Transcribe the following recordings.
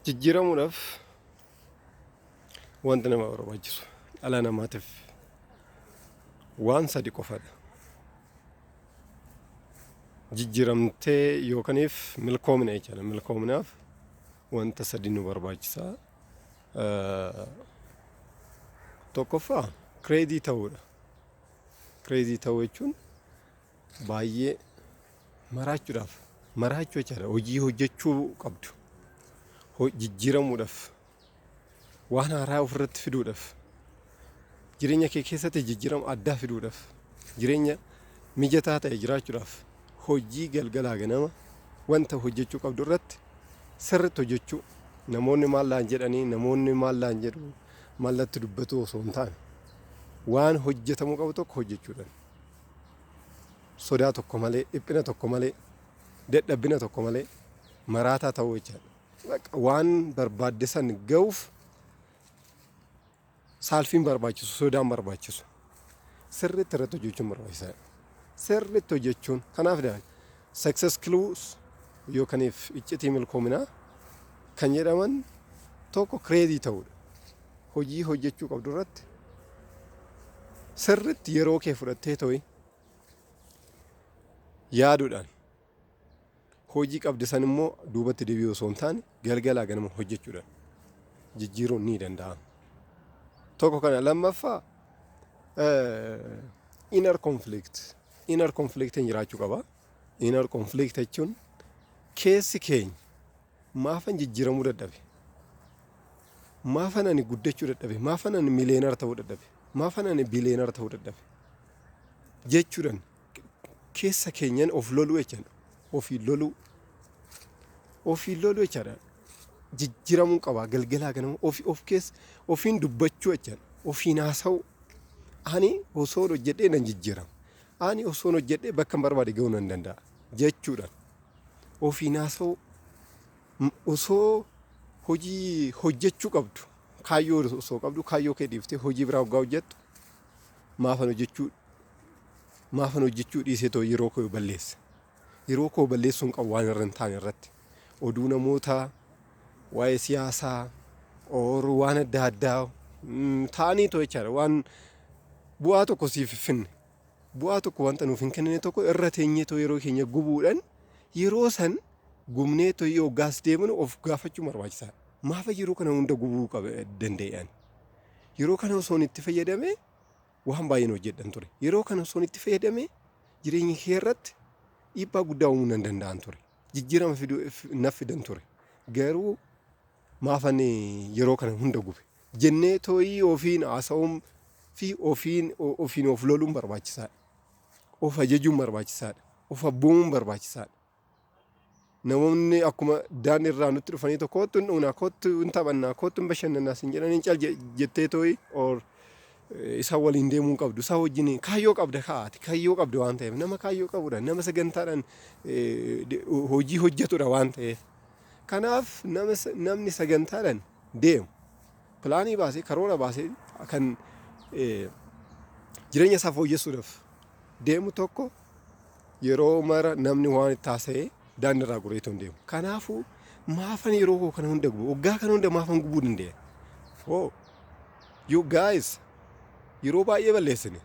Jijjiiramuudhaaf wanti nama barbaachisu dhala namaatiif waan sadi qofadha. Jijjiiramtee yookaaniif milkoomina jechaadha. Milkoominaaf wanta sadi nu barbaachisa. Tokkoffaa, crazy ta'uudha. Crazy ta'uu jechuun baay'ee maraachuudhaaf, maraachuu jechaadha. Hojii hojjechuu qabdu. Jijjiiramuudhaaf, waan haaraa ofirratti fiduudhaaf, jireenya kee keessatti jijjiirama addaa fiduudhaaf, jireenya mijataa ta'e jiraachuudhaaf, hojii galgalaa ganama wanta hojjechuu qabdu irratti sirriitti hojjechuu. Namoonni maal laan jedhanii, namoonni maal laan jedhu, maallatti dubbatu osoo hin taane, waan hojjetamuu qabu tokko hojjechuudhaan, sodaa tokko malee, dhiphina tokko malee, dadhabbina tokko malee, maraataa ta'uu jechaadha. Waan barbaadde san ga'uuf saalfiin barbaachisu, sodaan barbaachisu. Sirriitti irratti hojjechuun barbaachisaadha. Sirriitti hojjechuun kanaaf success clues yookaaniif iccitii milkoominaa kan jedhaman tokko crazy ta'uudha. Hojii hojjechuu qabdu irratti sirriitti yeroo kee fudhattee ta'e yaaduudhaan, hojii qabde san immoo duubatti deebi'uu osoo hin taane, galgalaa ganama hojjechuudhaan jijjiiruun ni danda'ama. Tokko kana. Lammaffaa, inner conflict. Inner conflictiin jiraachuu qaba. Inner conflict jechuun keessi keenya maafan jijjiiramuu dadhabe? Maafan ani guddachuu dadhabe? Maafan ani millionaire ta'uu dadhabe? Maafan ani billionaire ta'uu dadhabe? Jechuudhaan keessa keenyan of loluu jechaadha. Ofiin loluu. Ofiin loluu jechaadha. Jijjiiramuu qaba galgalaa ganama ofi of keessa ofiin dubbachuu jechaadha. Ofiin haasa'uu. Ani osoon hojjedhee nan jijjiirama. Ani osoon hojjedhee bakka hin barbaade ga'uu nan danda'a jechuudhaan. Ofiin haasa'uu, osoo hojii hojjechuu qabdu, kaayyoo osoo qabdu, kaayyoo kee dhiiftee hojii biraa hoggaa hojjettu, maafan hojjechuu dhiisee too yeroo koo balleessa? Yeroo koo balleessuu hin qabu waan irra hin taane irratti. Oduu namootaa, waa'ee siyaasaa or waan adda addaa ta'anii too jechaadha. Waan bu'aa tokko siif hin finne, bu'aa tokko wanta nuuf hin kennine tokko irra teenyee too yeroo keenya gubuudhaan, yeroo san gubnee too hoggaas deemnu of gaafachuu barbaachisaadha. Maafa yeroo kana hunda gubuu qaba danda'e ani? Yeroo kana osoon itti fayyadamee waan baay'een hojjedhan ture. Yeroo kana osoon itti fayyadamee jireenya kee irratti dhiibbaa guddaa uumuu nan danda'an ture. Jijjiirama fiduu na fidan ture. Garuu maafan yeroo kana hunda gube? Jennee tooyii ofiin haasa'uun fi ofiin of loluun barbaachisaadha. Of ajajuun barbaachisaadha. Of abboomuun barbaachisaadha. Namoonni akkuma daandii irraa nutti dhufanii tokko, "Kottu hin dhugnaa, kottu hin taphannaa, kottu hin bashannannaa" sin jedhanii, cal jettee tooyi or isaan waliin deemuu hin qabdu. Isaan wajjin kaayyoo qabda kaa'aati. Kaayyoo qabda waan ta'eef, nama kaayyoo qabudha. Nama sagantaadhaan hojii hojjetudha waan ta'eef. Kanaaf namni sagantaadhaan deemu, plan baasee, karoora baasee kan jireenya isaa fooyyessuudhaaf deemu tokko, yeroo mara namni waan itti haasa'ee daandii irraa goreetu hin deemu. Kanaafuu maafan yeroo koo kana hunda gubu? Waggaa kana hunda maafan gubuu danda'e? Oh, you guys, yeroo baay'ee balleessine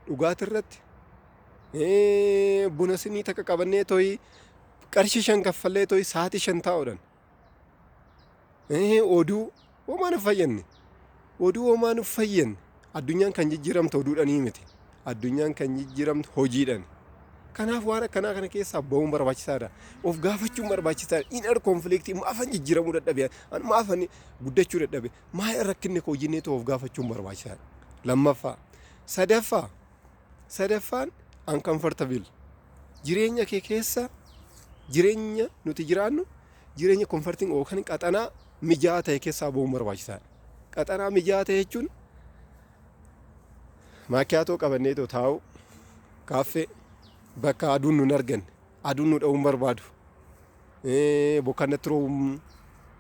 dhugaatii irratti, buna sinii takka qabannee tooyi qarshii 5 kaffallee tooyi sa'aatii 5 taa'uudhaan, oduu homaa nu fayyadne, oduu homaa nu fayyadne. Addunyaan kan jijjiiramtu oduudhanii miti. Addunyaan kan jijjiiramtu hojiidhaan. Kanaaf waan akkanaa kana keessaa bahuun barbaachisaadha. Of gaafachuun barbaachisaadha. Inner conflict, maafan jijjiiramuu dadhabe? Maafan guddachuu dadhabe? Maal rakkinni koo jennee of gaafachuun barbaachisaadha. Lammaffaa. Sadaffaa. Sadaffaan uncomfortable. Jireenya kee keessa, jireenya nuti jiraannu, jireenya comforting yookaan qaxanaa mijaa'aa ta'e keessaa bahuun barbaachisaadha. Qaxanaa mijaa'aa ta'e jechuun maakiyaatoo qabannee taa'u, kaaffee bakka aduun nun arganne, aduun nu dha'uun barbaadu, bokkaan natti roobuu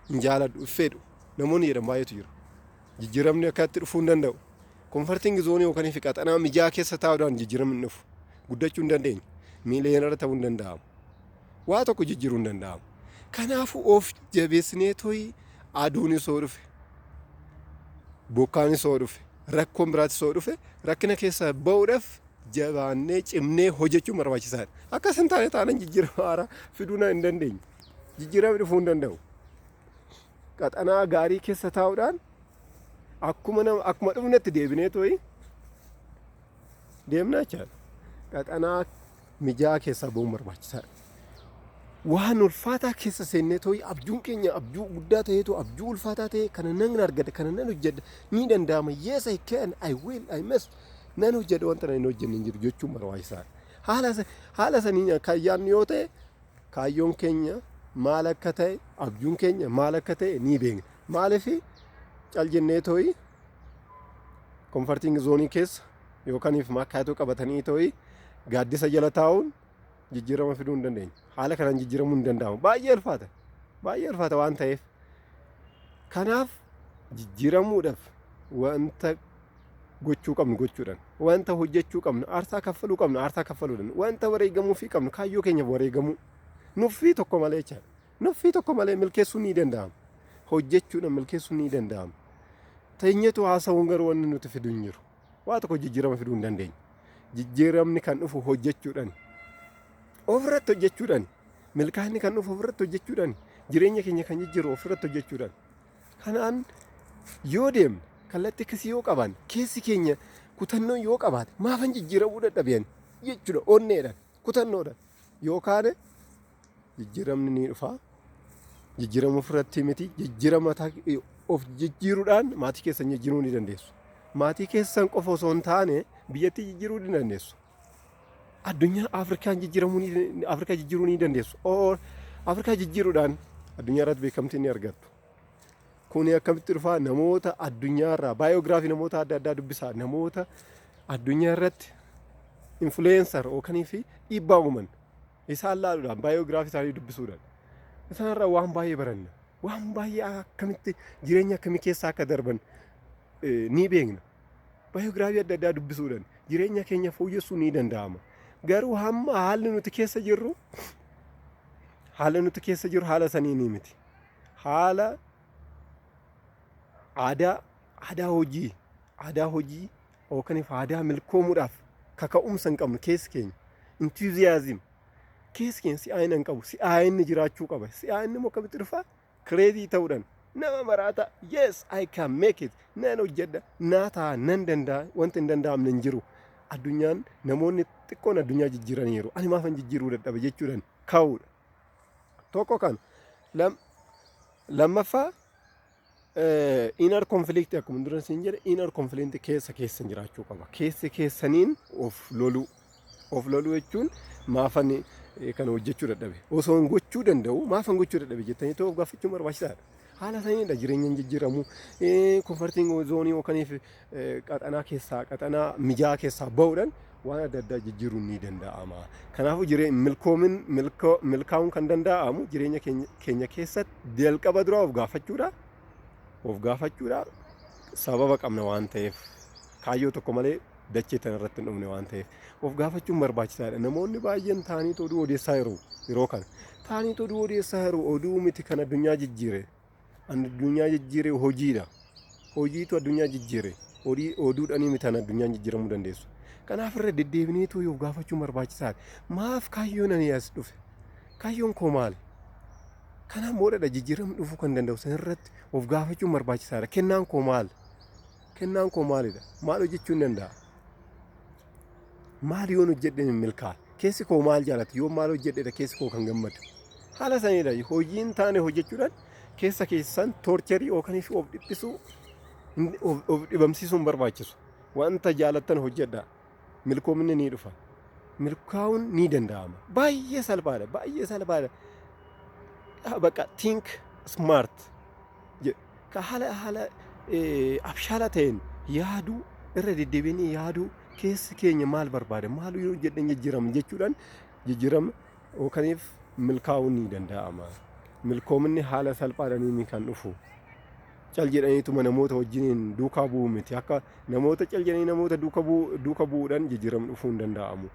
hin jaaladhu, hin fedhu namoonni jedhan baay'eetu jiru. Jijjiiramni akkatti dhufuu hin danda'u. Comforting zone yookaan fi qaxanaa mijaa'aa keessa taa'uudhaan jijjiiramni hin dhufu. Guddachuu hin dandeenye. Millionaire ta'uu hin danda'amu. Waa tokko jijjiiruu hin danda'amu. Kanaafuu of jabeessinee toyi Aduunis yoo dhufe, bokkaanis yoo dhufe, rakkoon biraatis yoo dhufe, rakkina keessaa ba'uudhaaf jabaannee cimnee hojjechuun barbaachisaadha. Akkas hin taane taanaan jijjiirama haaraa fiduu hin dandeenyu. Jijjiiramni dhufuu hin danda'u. Qaxanaa gaarii keessa taa'uudhaan akkuma nama akkuma dhufnetti deebinee tooyi deemnaa jechaadha. Qaxanaa mijaa'aa keessaa ba'uun barbaachisaadha. Waan ulfaataa keessa seennee tooyi abjuun keenya abjuu guddaa ta'eetu, abjuu ulfaataa ta'e kana nan argada, kana nan hojjedha, ni danda'ama, yes, I can, I will, I must, nan hojjedha, wanta nan hin hojjenne hin jiru jechuun barbaachisaadha. Haala saniin kan yaadnu yoo ta'e, kaayyoon keenya maal akka ta'e, abjuun keenya maal akka ta'e ni beekna. Maaliif cal jennee tooyi comforting zone keessa yookaan makkaatoo qabatanii tooyi gaaddisa jala taa'uun jijjiirama fiduu hin dandeenyu? Haala kanaan jijjiiramuu hin danda'amu. Baay'ee ulfaata. Baay'ee ulfaata waan ta'eef. Kanaaf jijjiiramuudhaaf wanta gochuu qabnu gochuudhaan, wanta hojjechuu qabnu, aarsaa kaffaluu qabnu aarsaa kaffaluudhaan, wanta wareegamuu fi qabnu kaayyoo keenyaaf wareegamuu, nuffii tokko malee jechaadha. Nuffii tokko malee milkeessuun ni danda'ama. Hojjechuudhaan milkeessuun ni danda'ama. Teenyetu haasa'uun garuu wanni nuti fidu hin jiru. Waa tokko jijjiirama fiduu hin dandeenyu. Jijjiiramni kan dhufu hojjechuudhaan. Ofirratti hojjechuudhaan. Milkaa'inni kan dhufu ofirratti hojjechuudhaan. Jireenya keenya kan jijjiiru ofirratti hojjechuudhaan. Kanaan yoo deemne, kallattii akkasii yoo qabaanne, keessi keenya kutannoo yoo qabaate, maafan jijjiiramuu dadhabeen jechuudha, onneedhaan kutannoodhaan yookaan jijjiiramni ni dhufa. Jijjiirama ofirratti miti, jijjiirama mataa of jijjiiruudhaan maatii keessan jijjiiruu ni dandeessu. Maatii keessan qofa osoo hin taane biyyattii jijjiiruu ni dandeessu. Addunyaa Afrikaan jijjiiramuu ni Afrikaa jijjiiruu ni dandeessu. Or Afrikaa jijjiiruudhaan addunyaa irratti beekamtii ni argattu. Kuni akkamitti dhufaa? Namoota addunyaa irraa biography namoota adda addaa dubbisaa, namoota addunyaa irratti influencer yookaan fi dhiibbaa uuman isaan laaluudhaan, biography isaanii dubbisuudhaan isaan irraa waan baay'ee baranna. Waan baay'ee, akkamitti jireenya akkamii keessa akka darban ni beekna. Biography adda addaa dubbisuudhaan jireenya keenya fooyyessuu ni danda'ama. Garuu hamma haalli nuti keessa jirru haala sanii ni miti. Haala aadaa hojii yookaan aadaa milkoomuudhaaf kaka'umsa hin qabnu. Keessi keenya enthusiasm, keessi keenya si'aayina hin qabu. Si'aayinni jiraachuu qaba. Si'aayinni immoo akkamitti dhufa? Crazy ta'uudhaan, nama maraata, yes, I can make it, nan hojjedha, naa ta'a, nan danda'a, wanti hin danda'amne hin jiru, addunyaan namoonni xiqqoon addunyaa jijjiiraniiru, ani maafan jijjiiruu dadhaba jechuudhaan ka'uudha. Tokko kan lammaffaa inner conflict, akkuma dura siin jedhe, inner conflict keessa keessan jiraachuu qaba. Keessi keessaniin of loluu. Of loluu jechuun maafan kana hojjechuu dadhabe? Osoo hin gochuu danda'u maafan gochuu dadhabe jettanii ta'uu of gaafachuun barbaachisaadha. Haala saniidha jireenya hin jijjiiramu. Comforting zone yookaan qaxanaa keessaa, qaxanaa mijaa'aa keessaa ba'uudhaan waan adda addaa jijjiiruun ni danda'ama. Kanaafuu jireenya milkoomin milkaa'uun kan danda'amu jireenya keenya keessatti jalqaba dura of gaafachuudha. Of gaafachuudha, sababa qabna waan ta'eef, kaayyoo tokko malee dachee tana irratti hin dhumne waan ta'eef, of gaafachuun barbaachisaadha. Namoonni baay'een ta'anii oduu odeessaa jiru yeroo kana. Ta'anii oduu odeessaa jiru, oduu miti kan addunyaa jijjiire. Addunyaa jijjiire hojiidha. Hojiitu addunyaa jijjiire. Oduudhaanii miti kan addunyaan jijjiiramuu dandeessu. Kanaaf irra deddeebineetu of gaafachuun barbaachisaadha. Maaf kaayyoon ani as dhufe? Kaayyoon koo maali? Kanaan boodadha jijjiiramni dhufuu kan danda'u. Sanirratti of gaafachuun barbaachisaadha. Kennaan koo maali? Kennaan koo maalidha? Maal hojjechuu hin danda'a? Maal yoon hojjedhe hin milkaa'a? Keessi koo maal jaalata? Yoo maal hojjedhedha keessi koo kan gammadu? Haala sanidha. Hojiin taane hojjechuudhaan keessa keessan torture yookaan of dhiphisuu, of dhibamsiisuu hin barbaachisu. Wanta jaalattan hojjedhaa. Milkoomni ni dhufa. Milkaa'uun ni danda'ama. Baay'ee salphaadha. Baay'ee salphaadha. Bakka think smart. Ka haala abshaala ta'een yaaduu, irra deddeebiinii yaaduu, keessi keenya maal barbaada, maal yoo jedhan jijjiirama jechuudhaan jijjiirama yookaaniif milkaa'uun ni danda'ama. Milkoomni haala salphaadhaan kan dhufu. Cal jedhaniituma namoota wajjiniin duukaa bu'uu miti. Akka namoota cal jedhanii namoota duuka bu'uudhaan jijjiiramni dhufuu hin danda'amu.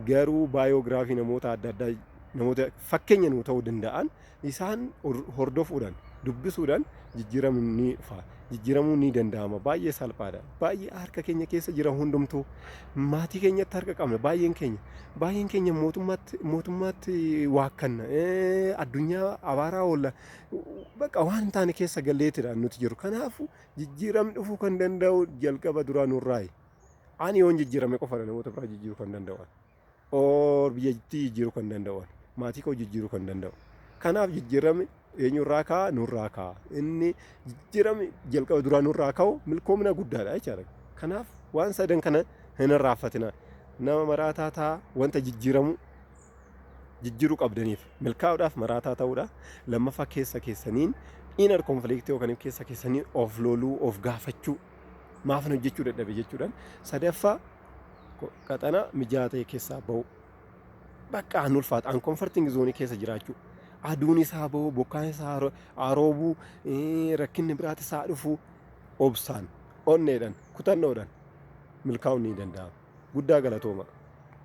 Garuu biography namoota adda addaa Namoota fakkeenya nuu ta'uu danda'an isaan hordofuudhaan, dubbisuudhaan jijjiiramni ni dhufa. Jijjiiramuun ni danda'ama. Baay'ee salphaadha. Baay'ee harka keenya keessa jira hundumtuu. Maatii keenyatti harka qabna baay'een keenya. Baay'een keenya mootummaatti waakkanna. Addunyaa abaaraa oolla. Bakka waan hin taane keessa galleetidha nuti jiru. Kanaafuu jijjiiramni dhufuu kan danda'u jalqaba duraa nurraayi. Ani yoon jijjiirame qofadha namoota biraa jijjiiruu kan danda'u. Or biyyattii jijjiiruu kan danda'u. Maatii koo jijjiiruu kan danda'u. Kanaaf jijjiirame eenyurraa ka'a? Nurraa ka'a. Inni jijjiirame jalqaba duraa nurraa ka'u milkoomina guddaadha jechaadha. Kanaaf waan sadan kana hin irraanfatina. Nama maraataa ta'a, wanta jijjiiramu jijjiiruu qabdaniif milkaa'uudhaaf maraataa ta'uudha. Lammaffaa, keessa keessaniin inner conflict yookaan keessa keessaniin of loluu, of gaafachuu, maafan hojjechuu dadhabe jechuudhaan. Sadaffaa, qaxana mijaa'aa ta'e keessaa ba'u. Bakka an ulfaata uncomforting zone keessa jiraachuu. Aduun isaa ba'u, bokkaan isaa roobuu, rakkinni biraati isaa dhufu, obsaan, onneedhaan, kutannoodhaan milkaa'uun ni danda'ama. Guddaa galatooma.